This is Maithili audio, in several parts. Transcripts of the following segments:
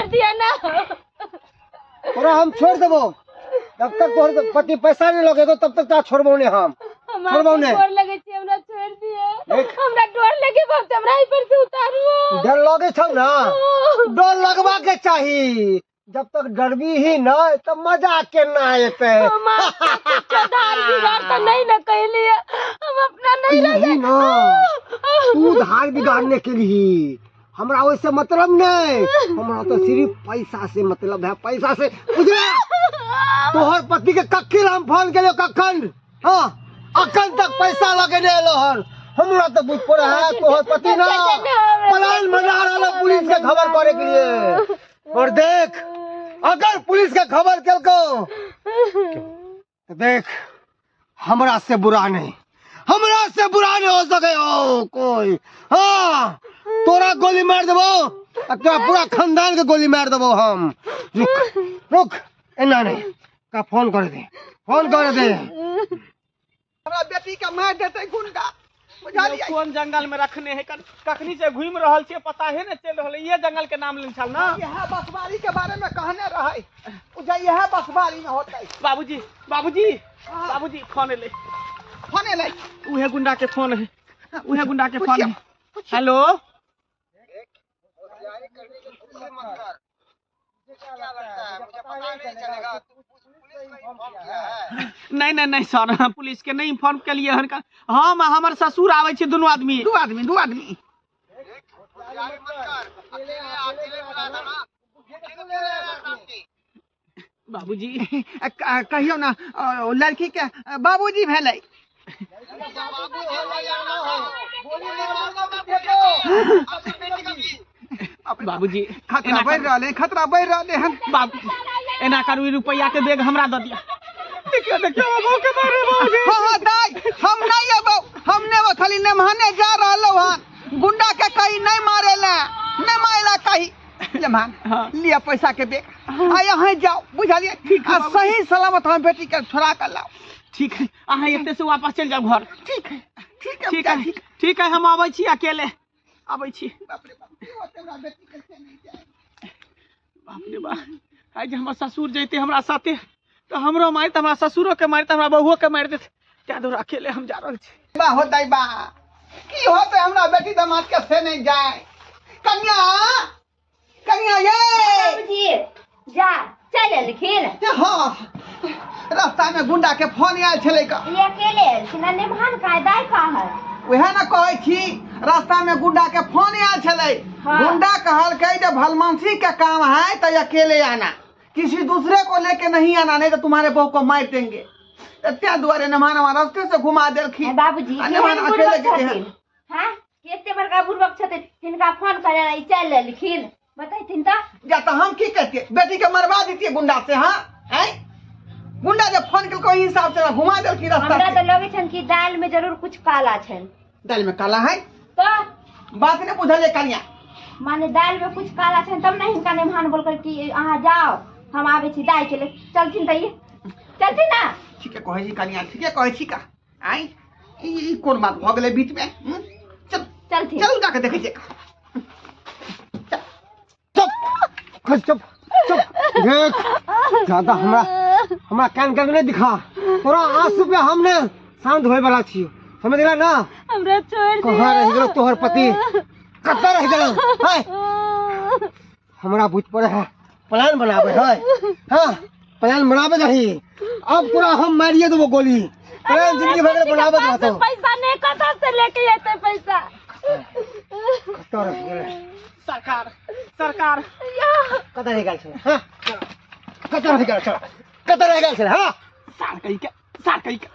दिअ ना। तोरा हम छोड़ देबो, जब तक तोहर पति पैसा नहीं लगेगो तब तक तोरा छोड़बो नहीं हम। हमरा छोड़बो नहीं। डर लगे छै, हमरा छोड़ दिअ। देख। हमरा डर लगे बहुत, हमरा एहि पर से उतारू। डर लगे छौ ना? डर लगवा के चाही, जब तक डरबी ही ना तब मजा केना एते। हम आपके कुछो धार बिगाड़ तो नहीं ना कहलिए, हम अपना नहीं यही रहे। ना, तू धार बिगाड़ने के लिए हमरा ओइसे मतलब नहीं, हमरा तो सिर्फ पैसा से मतलब है, पैसा से। बुझले? तोहर पति के कखन हम फोन केलियो, कखन? हाँ, अखन तक पैसा लगेने एलो हन। हमरा तो बुझ पड़े है तोहर पति ना प्लान बना रहा है पुलिस के खबर करे के लिए। और देख, अगर पुलिस के खबर केलको तो देख हमरा से बुरा नहीं, हमरा से बुरा नहीं हो सके हो कोई। हाँ, तोरा गोली मार देबो आ तोरा पूरा खानदान के गोली मार देबो हम। रुक रुक, एना नहीं का फोन कर दे, फोन कर दे। हमरा बेटी के मार देते गुंडा, बुझलियै? कोन जंगल में रखने है, कखनी से घूम रहल छियै पता है ने चल रहल है। ये जंगल के नाम लेने छल ना? यह बसबारी के बारे में कहने रहे, बुझा यह बसबारी में होतै। बाबूजी, बाबूजी, हाँ। बाबूजी फोन एलै। फोन एलै? उहे गुंडा के फोन है, उहे गुंडा के फोन है। पूछियो। हेलो। नहीं नहीं नहीं सर, हम पुलिस के नहीं इन्फॉर्म के लिए हन। हम हमर ससुर आवे छै, दुनू आदमी। दू आदमी, दू आदमी। बाबूजी। कहियौ ना, लड़की के बाबूजी भेलै। बाबूजी, खतरा एना बढ़ि करू। रहलै, खतरा बढ़ि रहलै हन। बाबू, एना करू, ई रुपैया के बैग हमरा दऽ दिअ। देखियौ, देखियौ, बाबू के मारे बाबूजी। हाँ हाँ दाई, हम नहीं अबौ, हम नहीं अबौ, खाली नेमहाने जा रहलौ हन। गुंडा के कहीं नहीं मारे ला, नहीं मारे ला कहीं। नेमहान, हाँ। लिया पैसा के बैग, आ यहाँ जाओ, बुझलियै? ठीक है, आ बाबू। सही सलामत हम बेटी के छोड़ा के लाओ। ठीक है, अहाँ एते से वापस चलि जाउ घर। ठीक है, ठीक है, ठीक है, ठीक। ठीक है, हम आबै छी, अकेले आबै छी। बाप रे बाप, की होतै हमरा बेटी के से नहीं जाए। बाप रे बाप, आइ जे हमर ससुर जैते हमरा साथे तऽ हमरो मारत, हमरा ससुरो के मारत, हमरा बहुओ के मारि देत। ताहि दुआरे अकेले हम जा रहल छी। बा होतै बा, की होतै हमरा बेटी दामाद के से नहीं जाए। कन्या, कन्या ये। बाबूजी जा चल एलखिन। हाँ, रास्ता में गुंडा के फोन आयल छलै का। ई अकेले एलखिन आ निभान का दाय का है? वएह ने कहै छी, रास्ता में गुंडा के फोन आयल छलै। हाँ। गुंडा कहलकै जे भलमानसी के काम है तो अकेले आना, किसी दूसरे को लेके नहीं आना, नहीं तो तुम्हारे बहू को मार देंगे। तऽ तें दुआरे नमान हमरा रास्ते से घुमा देलखिन। बाबूजी, आ नमान केहन अकेले बुड़बक गेलै हन। छथिन? हाँ, केते बड़का बुड़बक छथिन, हिनका फोन करे ला ई चलि एलखिन, बतैथिन तऽ। या तऽ हम की कहतियै, बेटी के मरवा दितियै गुंडा से। हाँ, आँय गुंडा जब फोन केलकै ओहि हिसाब से हमरा घुमा देलखिन रास्ता हमरा से। तऽ लगै छनि कि दालि में जरूर कुछ काला छनि। दालि में काला है? तऽ बात नहि बुझलियै कनिया। माने दालि में कुछ काला छनि तब ने हिनका नेमहान बोलकै कि अहाँ जाओ, हम आबै छी दाइ के ले। चलथिन तऽ ई चलथिन ना। ठीके कहै छी कनिया, ठीके कहै छी का। आँय ई कोन बात भऽ गेलै बीच में? चल। चलथिन। चलू, जाके देखै छियै। चुप, चुप, चुप। देख, ज्यादा हमरा हमरा कान कर नहीं दिखा। तोरा आंसू पे हमने शांत होए वाला छियो, समझ गेला ना? हमरा छोड़ दिया। कहाँ रह गेलो तोहर पति? कतऽ रह गेलो? हाय, हमरा बुझ पड़े है प्लान बनाबे है। हाँ, प्लान बनाबे रही, अब तोरा हम मारिए देबो गोली। प्लान जिंदगी भर के बनाबे रहतो। पैसा नहीं, कतऽ से लेके एते पैसा? कतऽ रह गेलै? सरकार, सरकार। कतऽ रह गेल छलै? हाँ, कतऽ रह गेल छलै? कतऽ रह गेल छलै? हाँ। सार कही के, सार कही के,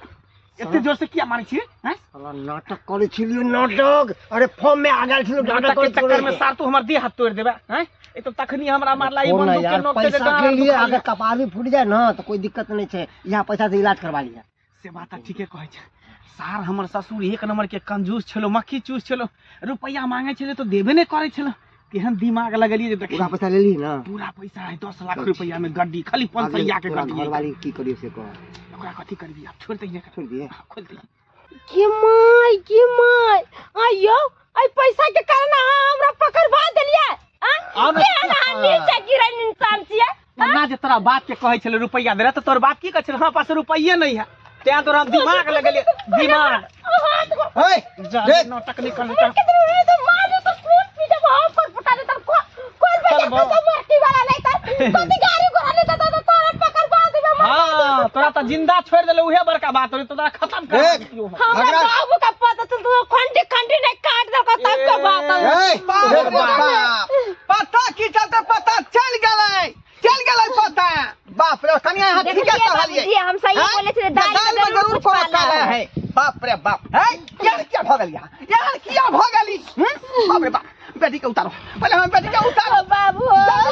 एते जोर से किया मारै छियै? हैं? साला नाटक करै छलियै नाटक। अरे फॉर्म में आ गेल छलियै। नाटक के चक्कर में सार तू हमर देह हाथ तोड़ देबे। हैं, ए तो तखनी हमरा मारला ई छोड़ ना बंदूक के यार, नोक से पैसा डाँड़ के लिए दुखाइए। अगर कपार भी फूट जाए ना तो कोई दिक्कत नहीं है, यहाँ पैसा से इलाज करवा लिया। से बात तऽ ठीके कहै छै सार। हमर ससुर एक नंबर के कंजूस छलो, मक्खी चूस छलो, रुपैआ मांगे छले तो देबे नहीं करै छलो। केहन दिमाग लगलियै जे देखी। पूरा पैसा ले ली ना? पूरा पैसा है, 10 लाख रुपैआ में गड्डी, खाली 500 के तोरा गड्डी। घरवाली की करियो से कह। ओकरा कथी करबी? आब छोड़ दही। छोड़ दिए? हाँ, खोल दही। के माय, के माय, आइयो, एहि पैसा के कारण अहाँ हमरा पकड़वा देलियै। आउ ने। केहन अहाँ नीचा गिरल इंसान छियै? ओना जे तोरा बाप के कहै छलै रुपैआ देला तऽ तोर बाप की कहै छलै, हमरा पास रुपैए नहि है, तें तोरा हम दिमाग लगेलियै दिमाग। हे, जा देख। नाटक नहि कर। हाँ, तोरा तऽ जिंदा छोड़ि देले उहे बड़का बात होलै, तोरा खत्म कर देख। दियौ हम। हमरा झगड़ा- बाबू का पता चल तो खंडी खंडी नहीं काट दो तब का बात है। हे, बाप देख रे बाप। बाप, पता की चलते पता चल गेलै, चल गेलै पता। बाप रे कनिया, यहाँ ठीके देखलियै कहलियै। बाबूजी, हम सही हैं? बोले छलियै, दालि दालि मे में जरूर कुछ कोनो काला काला है। है। बाप रे बाप, है यार क्या भऽ गेल यहाँ, यार किया भऽ गेली? हम्म? बाप रे बाप, बेटी के उतारो पहिले, हम बेटी के उतारो। बाबू,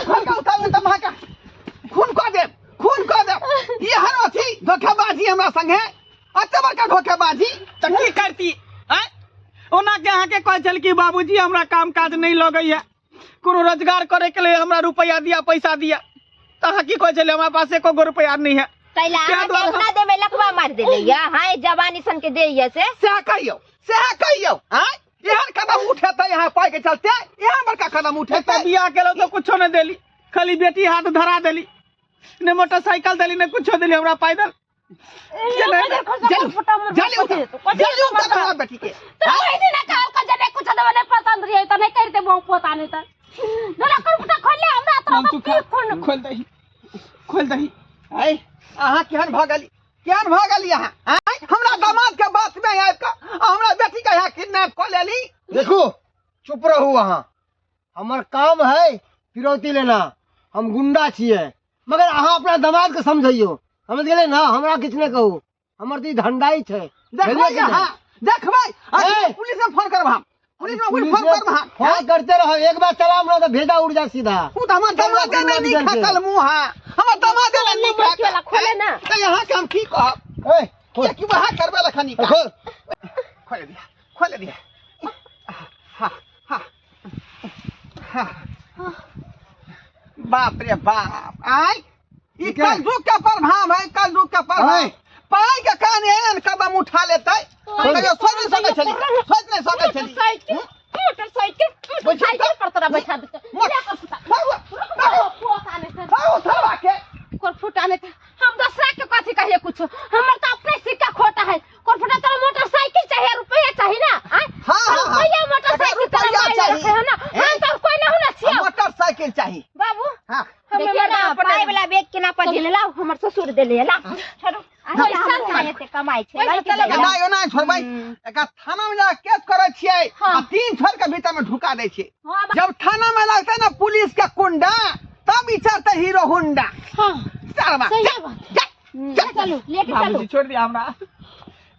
खून के उतारो तऽ माँ के खून कऽ देब, खून कऽ देब। ई हर अथी धोखेबाजी हमरा संगे, एते बड़का धोखेबाजी। तऽ की करती आँय? ओना के अहाँके कहै छल कि बाबूजी हमरा काम काज नहि लगैया, कोनो रोजगार करे के लिए हमरा रुपैआ दिया, पैसा दिया, तऽ अहाँ की कहै छलियै? हमरा पास एको गो रुपैआ नहि है। तैला क्या अहाँके द्वारा अपना देह में लकवा मारि देले या हाय जवानी सन के देह या से। सएह कहियौ, सएह कहियौ। आँय, एहन कदम उठेतै यहाँ पाइ के चलते, एहन बड़का कदम उठेतै? तऽ बियाह केलहुँ तऽ कुछो नहि देली, खाली बेटी हाथ धरा देली, ने मोटरसाइकिल देली ने कुछो देली, हमरा पैदल जल्दी जल्दी उतर, जल्दी उतर हमरा बेटी के। तो वही दिन कहल का जने कुछ देवे नहीं पसंद रही त नहीं करते बहु पोता नहीं त जरा कर खोल ले हमरा हम तो तू की खून। खोल दही, खोल दही। आँय, अहाँ केहन भऽ गेली, केहन भऽ गेली अहाँ? आँय, हमरा दामाद के बात में आबि कऽ हमरा बेटी के यहाँ किडनैप कऽ लेली। देखू, चुप रहू अहाँ। हमर काम है फिरौती लेना, हम गुंडा छियै, मगर अहाँ अपना दमाद के समझैयो, समझ गेलै ना? हमरा किछु नहि कहू, हमर तऽ ई धंधा ही छै। देखबै बुझलियै कि नहि? अहाँ देखबै। ए! पुलिस में फोन करब हम, पुलिस में पुलिस फोन में करब हम। फोन करते रहो, एक बार चला हमरा तऽ भेजा उड़ जा सीधा। उ तऽ हमर दमादे ने नीक खसल मुँह है, हमर दमादे ने नीक मुर्गी वाला खोले ना। तऽ यहाँ के हम की कहब? ए, खोल। किएकि वएह करबै लखनी। खोल। खोले दिया, खोले दिया। हाँ हाँ हाँ, बाप रे बाप, आय ई ठीक है। कलयुग के प्रभाव है, कलयुग के प्रभाव। आय। पाई के कारण एहन कदम उठा लेतै, हम कहियो सोच नहि सकै छली, सोच नहि सकै छली। मोटरसाइकिल, मोटरसाइकिल, मोटरसाइकिल पर तोरा बैठा देते। भागो, भागो, भागो सरवा के। कोर फुटा नहीं था। हम दूसरा के कथी कहिए कुछ, हमर तो अपने सिक्का खोटा है। कोर फुटा, तोरा मोटरसाइकिल चाहिए, रुपया चाहिए ना? आय? हाँ, हाँ, हाँ। रुपया मोटरसाइकिल तोरा रुपया माय चाहिए। रखे है ना? हम तो कोई ना होना छियो। मोटरसाइकिल चाहिए बाबू। हाँ। देखिए ना, पाई वाला बैग केना पझेले लाउ, हमर ससुर देले ला। छोड़ू, पैसा कहाँ एते कमाइ छै, पैसा लड़की चलऽ देला। नहि, ओना छोड़बै, एकरा थाना में जा केस करै छियै हाँ। आ 3 छोड़ के भीतर में ढुका दै छियै। हाँ, जब थाना में लगतै ना पुलिस के कुंडा, तब विचारतै हीरो होंडा। हाँ। सारवा। सही जा, बात। जा, जा। चलू, लेके चलू। बाबूजी छोड़ दिया हमरा,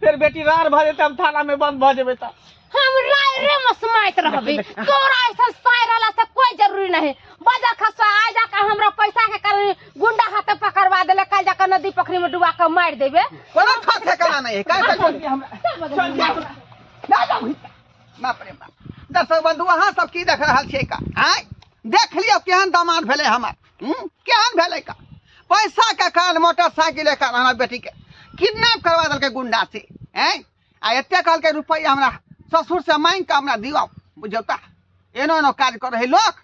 फेर बेटी रार भऽ जेतै, हम थाना में बंद भऽ जेबै तऽ। हम राय रे मसमाइत रहबे, तोरा ऐसा साय रहला से कोई जरूरी नहीं। बाजार खसवा आ जाके हमरा पैसा के कारण गुंडा हाथे पकड़वा देले, कल जाके नदी पोखरी में डुबा के मार देबे। कोनो ठक ठेकाना नहीं है, काय छोड़ दिया हमरा, छोड़ दिया हमरा। जा जा भीतर। बाप रे बाप, दर्शक बंधु अहाँ सब की देख रहल छियै का? आँय, देख लियौ केहन दामाद भेलै हमर। केहन भेलै का? पैसा के कारण मोटरसाइकिल के कारण हमरा बेटी के किडनैप करवा देलकै गुंडा से। आँय, आ एते कहलकै रुपैआ हमरा ससुर से मांगि कऽ हमरा दियौ। बुझियौ तऽ एनो एनो काज करै है लोक।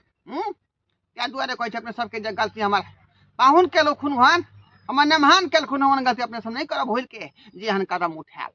ताहि दुआरे कहै छै अपने सबके जे गलती हमर पाहुन केलखुन हन, हमर नेमहान केलखुन हन, गलती अपने सब नहि करब भूलि के जे एहन कदम उठायल।